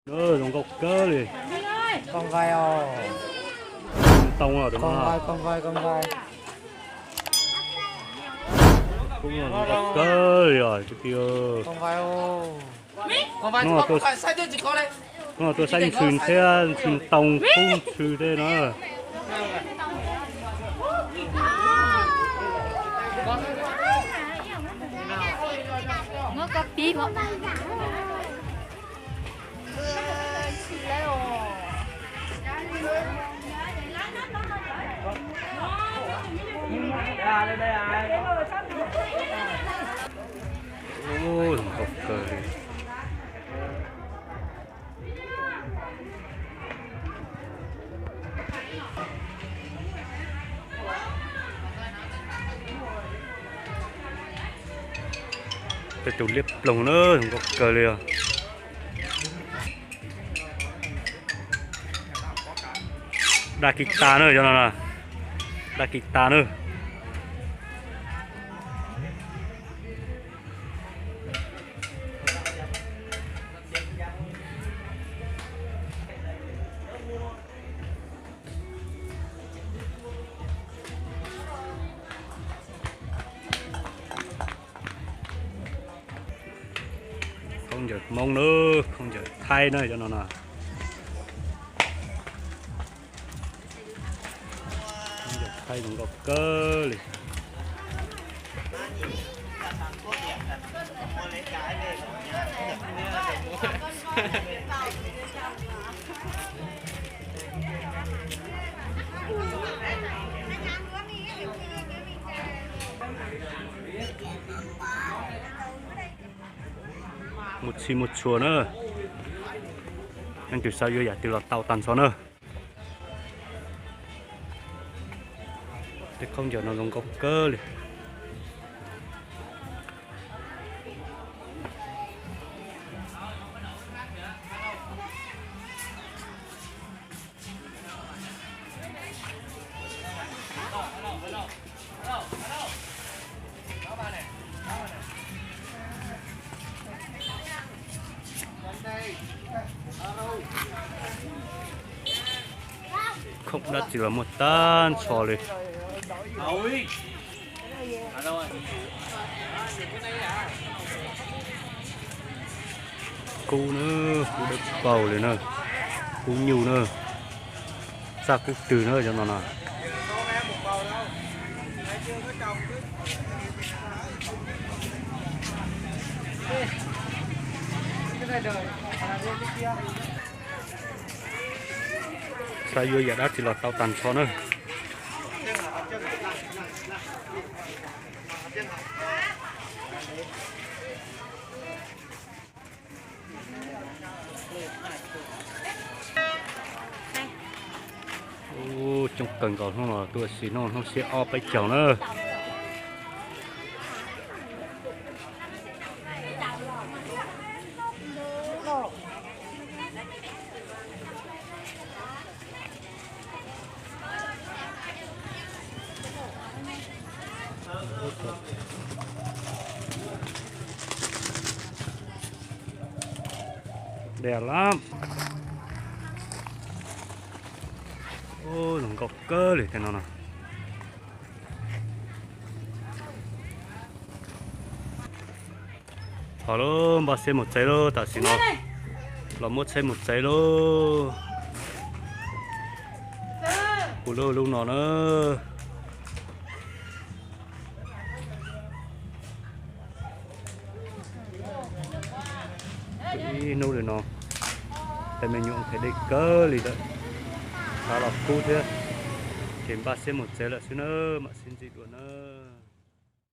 Zoo nkauj kawg li. Ntoo los, kuj zoo nkauj kawg li os kwv tij. Hnub no tuaj saib ntxhw thiab ntxhw ntoo kub ntxhw tej no. Ub, zoo nkauj kawg li. Tej tus liab ploog na, zoo nkauj kawg li os. Daj kis tas na, cov no na, daj kis tas na. Khaub ncaws Hmoob na, khaub ncaws Thaib na, cov no na. Khaub ncaws Thaib zoo nkauj kawg li. Mus txhij mus txhua na, leej twg xav yuav yam twg los tau tag nrho na. Tej khaub ncaws no zoo nkauj kawg li. Khoom dab tsi los muaj tag nrho li. Kub na, kub dawb paug li na, kub nyuj na, txaj kub twg na cov no na. Xav yuav yam dab tsi los tau tag nrho na. Ub, coob kawg nkaus, hnub no tuaj ua si hnub, hnub xiab ob peb caug na. Deb lawm. Ub, zoo nkauj kawg li tej no no. Thov lauj, npaj siab mus tsev lauj, tam sim no los muab tsheb mus tsev lauj. Kuv lub lub no na. Ib hnub li no, tej me nyuam nthe deb kawg li lawm, tshav los kub thiab, ces npaj siab mus tsev lawm xwb na, mam sib ntsib dua na.